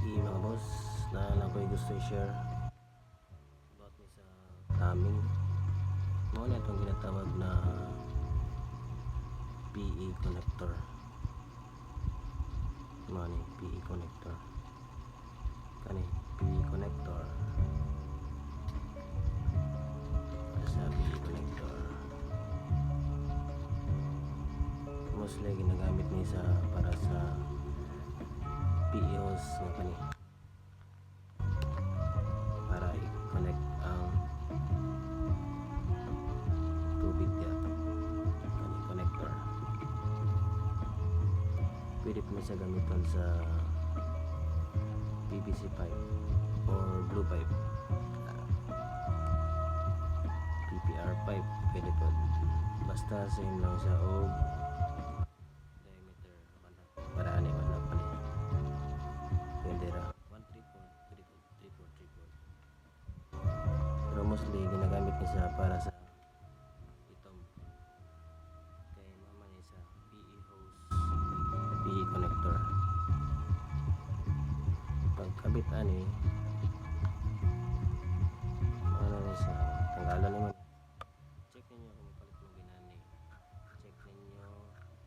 Gabi, mga boss, naa lang ko'y gusto i-share about ni sa plumbing. Mao na itong ginatawag na PE connector. Mao ni PE connector. Kani PE connector. Sa PE connector. Mostly ginagamit ni sa para sa PE hose nga kani para i-connect ang tubig diya, kani connector. Pwede po siya gamiton sa PVC pipe or blue pipe, PPR pipe, pwede po, basta same lang siya og diameter. Para ani man na pa ni, pwede ra 1 3 4, pwede po 3 4 3 4, pero mostly ginagamit ni siya para sa itom kay mama niya sa PE hose, PE connector. Pagkabit ani, ano ni sa tanggalan naman, check ninyo kung mapalit mo ginani, check ninyo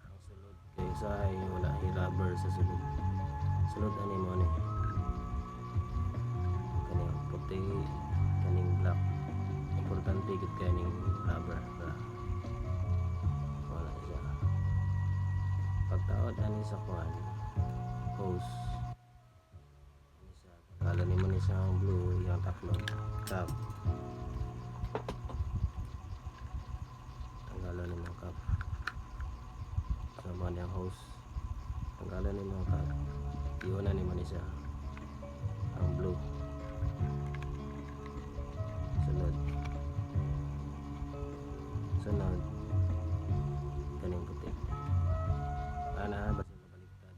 ang sulod kay usahay wala hi rubber sa sulod. Sulod ani mo ni kaning puti, kaning black. Importante gid kaning rubber para wala siya. Pagtaod ani sa kuan, hose ani sa kala nimo ni sa blue, iyang taklo cap, tanggalan nimo ang cap sa mga niyang hose. Tanggalan nimo ang cap, iunan nimo ni siya ang blue. Sunod, sunod kaning puti ana. Basta mabaliktad,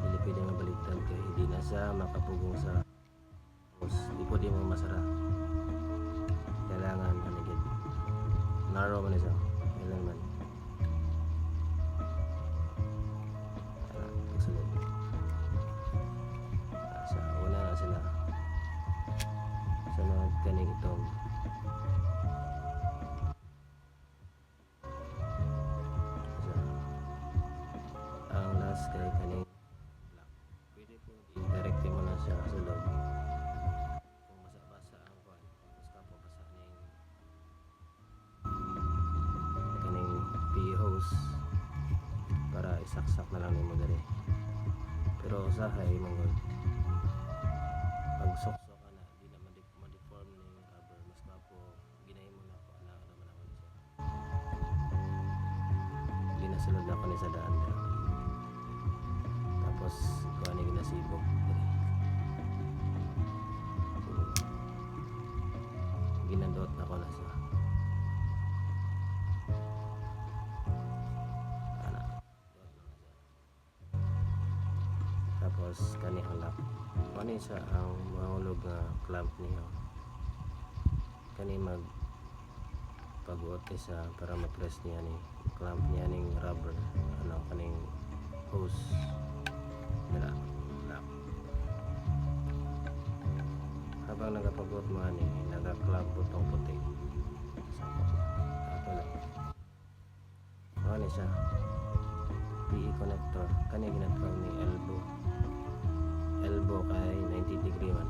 dili pwede mabaliktad kay hindi na siya makapugong sa hose, di pwede mo masara. Kailangan ano gid, narrow man siya, kailangan man ana pagsulod. Sa una na sila, sunod kaning itong. Sa ang last kay kaning black. Pwede po i-direct mo na siya sa loob kung basa-basa ang kuan, basta po basa ning kaning PE hose para isaksak na lang nimo diri. Pero usahay manggod pag suksok ka na, di na ma-deform ning rubber. Mas gwapo ginahimo na ako ana naman ako ni siya, ginasulod na ako ni sa daan dira, tapos kuha ni ginasibok diri. Sibok. Ginandot na ko na siya ana, duot na na siya. Tapos kani ang lock, kani siya ang mahulog nga clamp niya, kani mag pag-uot ni siya para ma-press niya ni clamp niya ning rubber, ano, kaning hose dira, lock. Habang nagapag-uot mo ani, naga-clamp butong puti sa ato lang. Ano ni siya, PE connector. Kani ginatawag ni elbow. Elbow kay 90 degree man,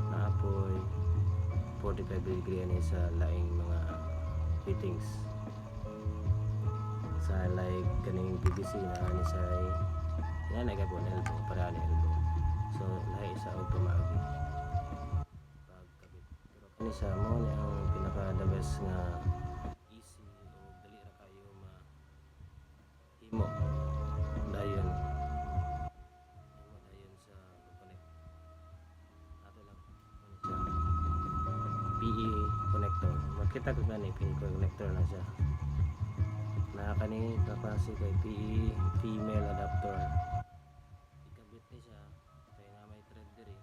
naapoy 45 degree ani sa laing mga fittings, sa like kaning PVC na ani sa yan ay gapon elbow para ani elbow. So lahi sa og pamaagi pagkabit, pero kani sa mao ni ang pinaka the best nga easy o dali ra kayo ma himo dayon, himo dayon sa pag-connect. Ato lang, ano siya, PE connector. Makita ko gani PE connector na siya na kani kaklase kay PE female adapter. Ikabit ni siya kay nga may thread diri.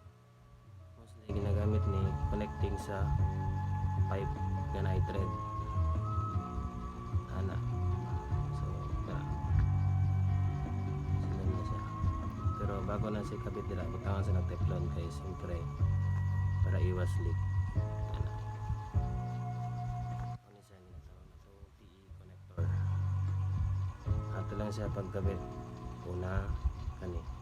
Mostly ginagamit ni connecting sa pipe nga naay thread ana. So tara, sila na siya. Bago na siya kabit dira, butangan sa teflon kay siyempre para iwas leak. Ana. Ano siya ginatawag na to, TE connector. Ato lang siya pagkabit una kani.